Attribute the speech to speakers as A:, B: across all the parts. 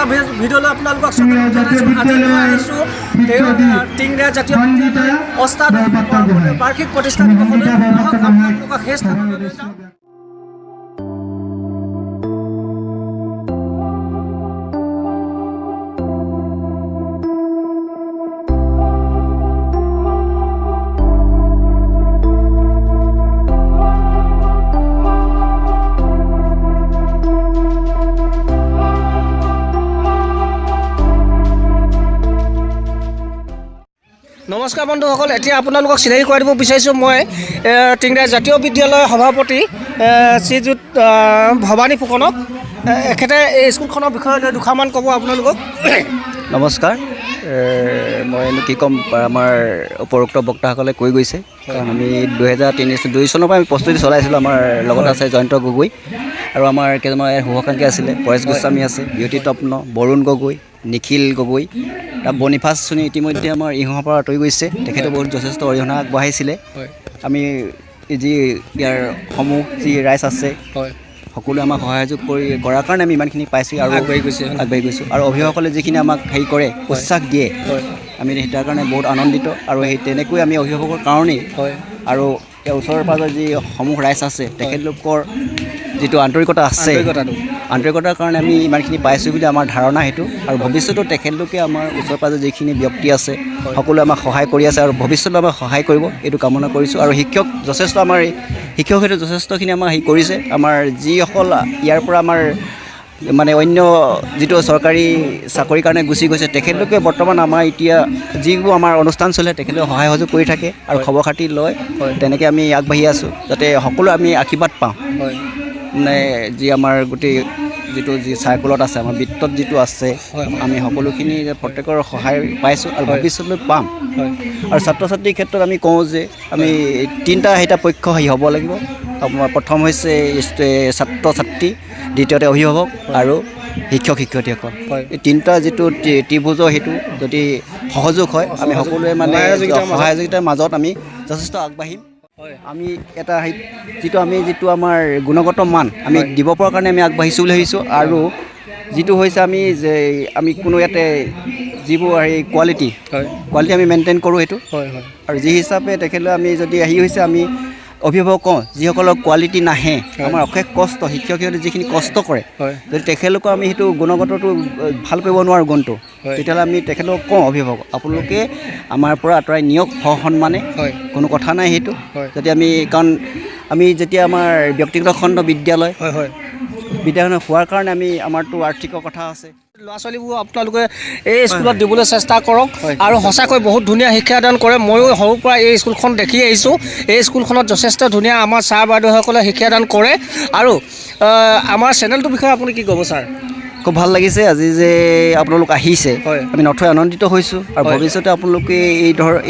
A: এটা ভিডিঅ'লৈ আপোনালোকক স্বাগতম জনাইছোঁ। আজি মই আহিছোঁ টিংৰা জাতীয় বিদ্যালয় অষ্টাদশ বাৰ্ষিক প্ৰতিষ্ঠা দিৱসলৈ। আহক, আপোনালোকক সেই স্থানলৈ লৈ যাওঁ। নমস্কাৰ বন্ধুসকল, এতিয়া আপোনালোকক চিনাকি কৰাই দিব বিচাৰিছোঁ। মই টিংৰাই জাতীয় বিদ্যালয়ৰ সভাপতি শ্ৰীযুত ভৱানী ফুকনক। এখেতে এই স্কুলখনৰ বিষয়ে লৈ দুষাৰমান ক'ব আপোনালোকক।
B: নমস্কাৰ। মইনো কি ক'ম, আমাৰ উপৰোক্ত বক্তাসকলে কৈ গৈছে। কাৰণ আমি 2003-2 চনৰ পৰা আমি প্ৰস্তুতি চলাইছিলোঁ। আমাৰ লগত আছে জয়ন্ত গগৈ আৰু আমাৰ কেইজনমান শুভাকাংক্ষী আছিলে, পৰেশ গোস্বামী আছে, বিউটি তপ্ন, বৰুণ গগৈ, নিখিল গগৈ, তাৰ বনিফাচ চুনি ইতিমধ্যে আমাৰ ইহঁৰ পৰা আঁতৰি গৈছে। তেখেতে বহুত যথেষ্ট অৰিহণা আগবঢ়াইছিলে। আমি যি ইয়াৰ সমূহ যি ৰাইজ আছে, সকলোৱে আমাক সহায় সহযোগ কৰাৰ কাৰণে আমি ইমানখিনি পাইছোঁ আৰু
A: আগবাঢ়ি গৈছে।
B: আগবাঢ়ি গৈছোঁ। আৰু অভিভাৱকসকলে যিখিনি আমাক হেৰি কৰে, উৎসাহ দিয়ে, আমি তাৰ কাৰণে বহুত আনন্দিত। আৰু সেই তেনেকৈ আমি অভিভাৱকৰ কাৰণেই আৰু ইয়াৰ ওচৰে পাঁজৰে যি সমূহ ৰাইজ আছে, তেখেতলোকৰ যিটো আন্তৰিকতা আছে,
A: আন্তৰিকতাটো।
B: আন্তৰিকতাৰ কাৰণে আমি ইমানখিনি পাইছোঁ বুলি আমাৰ ধাৰণা সেইটো। আৰু ভৱিষ্যতেও তেখেতলোকে আমাৰ ওচৰে পাঁজৰে যিখিনি ব্যক্তি আছে, সকলোৱে আমাক সহায় কৰি আছে আৰু ভৱিষ্যতেও আমাক সহায় কৰিব, এইটো কামনা কৰিছোঁ। আৰু শিক্ষক যথেষ্ট, আমাৰ শিক্ষক সেইটো যথেষ্টখিনি আমাক হেৰি কৰিছে। আমাৰ যিসকল ইয়াৰ পৰা আমাৰ মানে অন্য যিটো চৰকাৰী চাকৰিৰ কাৰণে গুচি গৈছে, তেখেতলোকে বৰ্তমান আমাৰ এতিয়া যিবোৰ আমাৰ অনুষ্ঠান চলে, তেখেতলোকে সহায় সহযোগ কৰি থাকে আৰু খবৰ খাতি লয়। তেনেকৈ আমি আগবাঢ়ি আছোঁ, যাতে সকলো আমি আশীৰ্বাদ পাওঁ। মানে যি আমাৰ গোটেই যিটো যি চাৰ্কুলত আছে, আমাৰ বৃত্তত যিটো আছে, আমি সকলোখিনি প্ৰত্যেকৰ সহায় পাইছোঁ আৰু ভৱিষ্যতলৈ পাম। আৰু ছাত্ৰ ছাত্ৰীৰ ক্ষেত্ৰত আমি কওঁ যে আমি তিনিটা সেইটা পক্ষ হেৰি হ'ব লাগিব। আপোনাৰ প্ৰথম হৈছে ছাত্ৰ ছাত্ৰী, দ্বিতীয়তে অভিভাৱক আৰু শিক্ষক শিক্ষয়িত্ৰীসকল। এই তিনিটা যিটো ত্ৰিভুজৰ সেইটো যদি সহযোগ হয়, আমি সকলোৱে মানে সহায় সহযোগিতাৰ মাজত আমি যথেষ্ট আগবাঢ়িম। আমি এটা সেই যিটো আমি যিটো আমাৰ গুণগত মান আমি দিব পৰাৰ কাৰণে আমি আগবাঢ়িছোঁ বুলি ভাবিছোঁ। আৰু যিটো হৈছে আমি যে আমি কোনো ইয়াতে যিবোৰ হেৰি কোৱালিটি কোৱালিটি আমি মেইনটেইন কৰোঁ সেইটো।
A: হয় হয়
B: আৰু যি হিচাপে তেখেতলৈ আমি যদি হেৰি হৈছে, আমি অভিভাৱক কওঁ, যিসকলৰ কোৱালিটি নাহে, আমাৰ অশেষ কষ্ট, শিক্ষক শিক্ষয়িত্ৰী যিখিনি কষ্ট কৰে, যদি তেখেতলোকৰ আমি সেইটো গুণগতটো ভাল কৰিব নোৱাৰোঁ গুণটো, তেতিয়াহ'লে আমি তেখেতলোকক কওঁ, অভিভাৱক আপোনালোকে আমাৰ পৰা আঁতৰাই নিয়ক সসন্মানে, কোনো কথা নাই সেইটো। যদি আমি কাৰণ আমি যেতিয়া আমাৰ ব্যক্তিগত খণ্ড বিদ্যালয়
A: হয় হয়
B: বিদ্যালয় হোৱাৰ কাৰণে আমি আমাৰতো আৰ্থিকৰ কথা আছে।
A: ল'ৰা ছোৱালীবোৰ আপোনালোকে এই স্কুলত দিবলৈ চেষ্টা কৰক। আৰু সঁচাকৈ বহুত ধুনীয়া শিক্ষাদান কৰে। ময়ো সৰুৰ পৰা এই স্কুলখন দেখি আহিছোঁ। এই স্কুলখনত যথেষ্ট ধুনীয়া আমাৰ ছাৰ বাইদেউসকলে শিক্ষাদান কৰে। আৰু আমাৰ চেনেলটোৰ বিষয়ে আপুনি কি ক'ব ছাৰ?
B: খুব ভাল লাগিছে আজি যে আপোনালোক আহিছে। আমি নথৈ আনন্দিত হৈছোঁ। আৰু ভৱিষ্যতে আপোনালোকে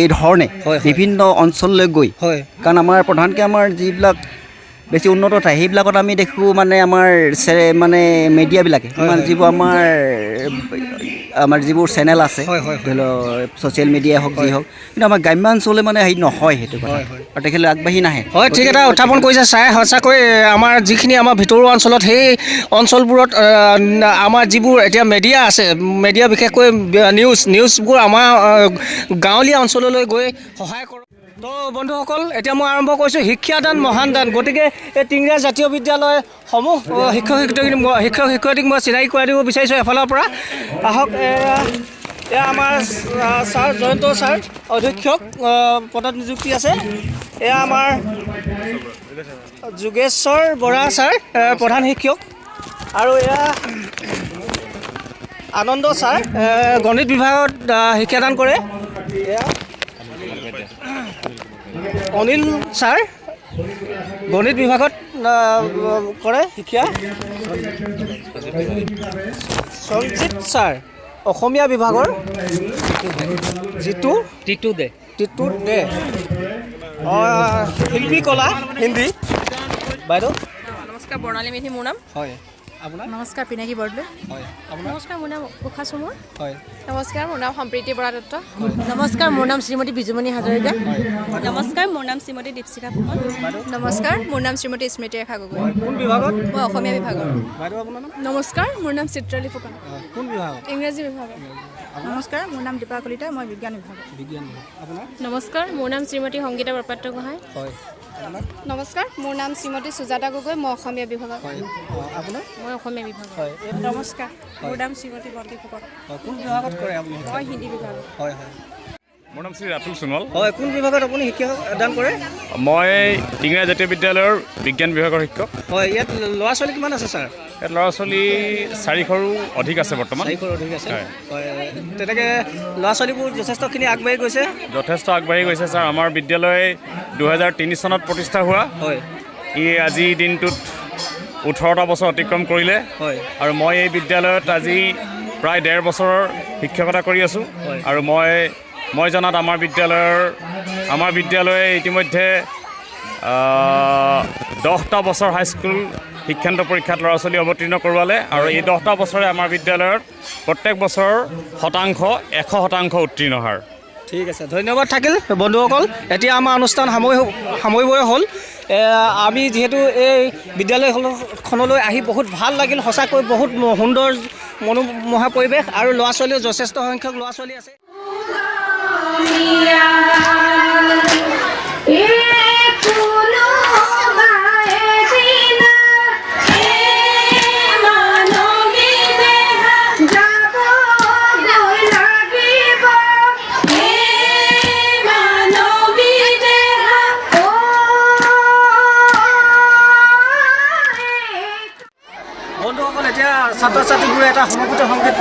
B: এই ধৰণে
A: হয়, হয়।
B: বিভিন্ন অঞ্চললৈ গৈ, কাৰণ আমাৰ প্ৰধানকৈ আমাৰ যিবিলাক বেছি উন্নত ঠাই, সেইবিলাকত আমি দেখোঁ মানে আমাৰ মানে মিডিয়াবিলাকে মানে যিবোৰ আমাৰ আমাৰ যিবোৰ চেনেল আছে,
A: হয়, হয়, হয়।
B: ধৰি লওক ছ'চিয়েল মিডিয়াই হওক, যি হওক, কিন্তু আমাৰ গ্ৰাম্যাঞ্চললৈ মানে হেৰি নহয় সেইটো কথা।
A: হয়, হয়।
B: আৰু তেখেতলোকে আগবাঢ়ি নাহে।
A: হয়, ঠিক এটা উত্থাপন কৰিছে ছাৰে। সঁচাকৈ আমাৰ যিখিনি আমাৰ ভিতৰুৱা অঞ্চলত, সেই অঞ্চলবোৰত আমাৰ যিবোৰ এতিয়া মিডিয়া আছে, মিডিয়া বিশেষকৈ নিউজবোৰ আমাৰ গাঁৱলীয়া অঞ্চললৈ গৈ সহায় কৰক। তো বন্ধুসকল, এতিয়া মই আৰম্ভ কৰিছোঁ শিক্ষাদান মহান দান। গতিকে এই টিংৰা জাতীয় বিদ্যালয় সমূহ শিক্ষক শিক্ষয়িত্ৰীক মই চিনাকি কৰাই দিব বিচাৰিছোঁ এফালৰ পৰা। আহক, এয়া আমাৰ ছাৰ জয়ন্ত ছাৰ, অধীক্ষক পদত নিযুক্তি আছে। এয়া আমাৰ যোগেশ্বৰ বৰা ছাৰ, প্ৰধান শিক্ষক। আৰু এয়া আনন্দ ছাৰ, গণিত বিভাগত শিক্ষাদান কৰে। এয়া অনিল ছাৰ, গণিত বিভাগত কৰে শিক্ষা। সঞ্জিত ছাৰ, অসমীয়া বিভাগৰ। জিতু
C: টিটু দে।
A: টিটু দে, শিল্পী কলা হিন্দী। বাইদেউ।
D: নমস্কাৰ, বৰ্ণালী মেধি মোৰ নাম।
A: আপোনাৰ?
C: নমস্কাৰ, পিনাকী বৰদলৈ।
A: হয়, আপোনাৰ?
D: নমস্কাৰ, মোৰ নাম ঊষা চুমৰ।
A: হয়।
D: নমস্কাৰ, মোৰ নাম সম্প্ৰীতি বৰা দত্ত।
C: নমস্কাৰ, মোৰ নাম শ্ৰীমতী বিজুমণি হাজৰিকা।
D: নমস্কাৰ, মোৰ নাম শ্ৰীমতী দীপশিখা ফুকন। নমস্কাৰ, মোৰ নাম শ্ৰীমতী স্মৃতি ৰেখা গগৈ।
A: হয়, কোন বিভাগত?
D: মই অসমীয়া বিভাগৰ।
A: বাইদেউ, আপোনাৰ নাম?
D: নমস্কাৰ, মোৰ নাম চিত্ৰালী ফুকন।
A: হয়, কোন বিভাগত?
D: ইংৰাজী বিভাগৰ।
C: নমস্কাৰ, মোৰ নাম দীপা কলিতা, মই বিজ্ঞান বিভাগৰ।
A: বিজ্ঞান বিভাগ। আপোনাৰ?
D: নমস্কাৰ, মোৰ নাম শ্ৰীমতী সংগীতা বৰপাত্ৰ গোহাঁই।
A: হয়, আপোনাৰ?
D: নমস্কাৰ, মোৰ নাম শ্ৰীমতী সুজাতা গগৈ, মই অসমীয়া বিভাগৰ।
A: হয়, আপোনাৰ?
D: মই অসমীয়া বিভাগৰ।
A: হয়।
C: নমস্কাৰ, মোৰ নাম শ্ৰীমতী বন্তি ফুকন।
A: হয়, কোন বিভাগত কৰে আপুনি?
C: মই হিন্দী বিভাগৰ।
A: হয় হয়।
E: মোৰ নাম শ্ৰী ৰাতুল সোণোৱাল।
A: হয়, কোন বিভাগত আপুনি শিক্ষা দান কৰে?
E: মই টিঙৰা জাতীয় বিদ্যালয়ৰ বিজ্ঞান বিভাগৰ শিক্ষক।
A: হয়, ইয়াত ল'ৰা ছোৱালী কিমান আছে ছাৰ?
E: ইয়াত ল'ৰা ছোৱালী 400ৰো অধিক আছে বৰ্তমান।
A: 400ৰ অধিক আছে।
E: হয়।
A: হয়, তেনেকৈ ল'ৰা ছোৱালীবোৰ যথেষ্টখিনি আগবাঢ়ি গৈছে।
E: যথেষ্ট আগবাঢ়ি গৈছে ছাৰ। আমাৰ বিদ্যালয় 2003 চনত প্ৰতিষ্ঠা হোৱা।
A: হয়।
E: ই আজিৰ দিনটোত 18টা বছৰ অতিক্ৰম কৰিলে।
A: হয়।
E: আৰু মই এই বিদ্যালয়ত আজি প্ৰায় 1.5 বছৰৰ শিক্ষকতা কৰি আছোঁ।
A: হয়।
E: আৰু মই জনাত আমাৰ বিদ্যালয়ে ইতিমধ্যে 10টা বছৰ হাইস্কুল শিক্ষান্ত পৰীক্ষাত ল'ৰা ছোৱালী অৱতীৰ্ণ কৰোৱালে আৰু এই 10টা বছৰে আমাৰ বিদ্যালয়ত প্ৰত্যেক বছৰৰ শতাংশ 100% উত্তীৰ্ণ হাৰ।
A: ঠিক আছে, ধন্যবাদ থাকিল বন্ধুসকল। এতিয়া আমাৰ অনুষ্ঠান সামৰিবই হ'ল। আমি যিহেতু এই বিদ্যালয়খনলৈ আহি বহুত ভাল লাগিল, সঁচাকৈ বহুত সুন্দৰ মনোমোহা পৰিৱেশ আৰু ল'ৰা ছোৱালীও যথেষ্ট সংখ্যক ল'ৰা ছোৱালী আছে। বন্ধুসকল, এতিয়া ছাত্ৰ ছাত্ৰীবোৰে এটা সমবেত সংগীত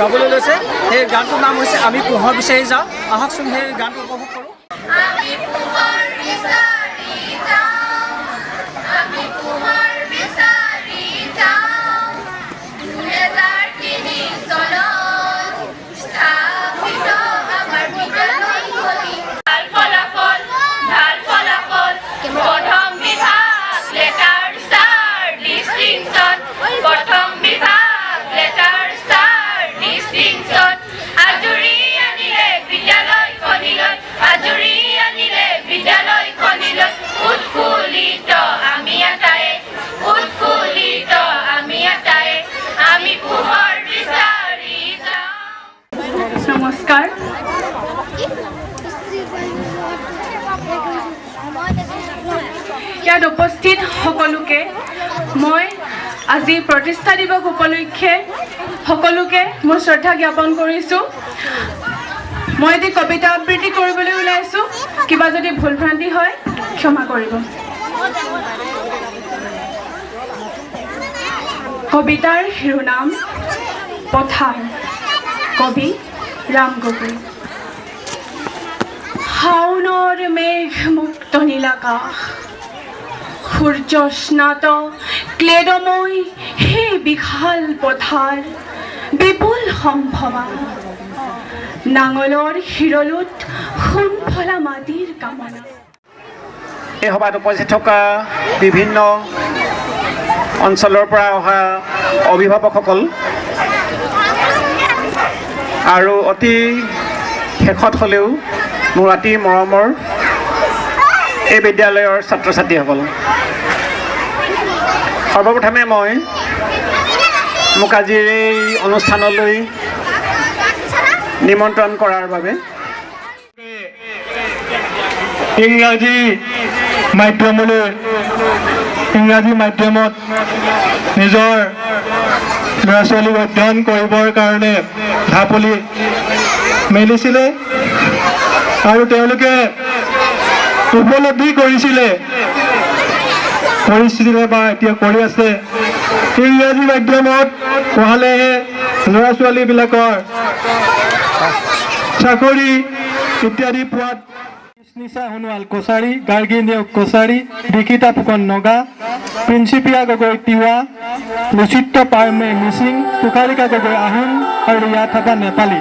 A: গাবলৈ লৈছে। সেই গানটোৰ নাম হৈছে আমি পোহৰ বিচাৰি যাওঁ। আহকচোন সেই গানটো উপভোগ কৰোঁ।
F: আমি পোহৰ বিচাৰি যাওঁ, আমি পোহৰ বিচাৰি যাওঁ। 2003 চনত স্থাপিত আমাৰ বিদ্যালয়খনি। ভাল ফলাফল, ভাল ফলাফল, প্ৰথম বিভাগ লেটাৰ ষ্টাৰ ডিষ্টিংচন, প্ৰথম বিভাগ লেটাৰ ষ্টাৰ ডিষ্টিংচন। আজুৰি আনিলে বিদ্যালয়খনিলৈ, আজুৰি আনিলে বিদ্যালয়খনিলৈ। উৎফুল্লিত আমি আটায়ে, উৎফুল্লিত আমি আটায়ে, আমি পোহৰ বিচাৰি যাওঁ।
G: নমস্কাৰ, ইয়াত উপস্থিত সকলোকে মই আজি প্ৰতিষ্ঠা দিৱস উপলক্ষে সকলোকে মোৰ শ্ৰদ্ধা জ্ঞাপন কৰিছোঁ। মই এটি কবিতা আবৃত্তি কৰিবলৈ ওলাইছোঁ, কিবা যদি ভুল ভ্ৰান্তি হয় ক্ষমা কৰিব। কবিতাৰ শিৰোনাম পথাৰ, কবি ৰাম গগৈ। শাওনৰ মেঘ মুক্ত নীলাকাশ, সূৰ্য স্নাত ক্লেদময় সেই বিশাল পথাৰ, বিপুল সম্ভৱা নাঙলৰ শিৰলোত সোণফলা মাটিৰ কামনা।
H: এই সভাত উপস্থিত থকা বিভিন্ন অঞ্চলৰ পৰা অহা অভিভাৱকসকল আৰু অতি শেষত হ'লেও মোৰ অতি মৰমৰ এই বিদ্যালয়ৰ ছাত্ৰ ছাত্ৰীসকল, সৰ্বপ্ৰথমে মই মোক আজিৰ এই অনুষ্ঠানলৈ নিমন্ত্ৰণ কৰাৰ বাবে
I: ইংৰাজী মাধ্যমলৈ, ইংৰাজী মাধ্যমত নিজৰ ল'ৰা ছোৱালীক অধ্যয়ন কৰিবৰ কাৰণে ঢাপলি মেলিছিলে আৰু তেওঁলোকে উপলব্ধি কৰিছিলে বা এতিয়া কৰি আছে। ইংৰাজী মাধ্যমত পঢ়ালেহে ল'ৰা ছোৱালীবিলাকৰ চাকৰি ইত্যাদি পোৱাত। নিশা সোণোৱাল কছাৰী, গাৰ্গী নেওগ কছাৰী, দীক্ষিতা ফুকন নগা, প্ৰিন্সিপিয়া গগৈ তিৱা, লুচিত্ৰ পাৰ্মে মিচিং, তুষাৰিকা গগৈ আহোম আৰু ৰিয়া থাপা নেপালী।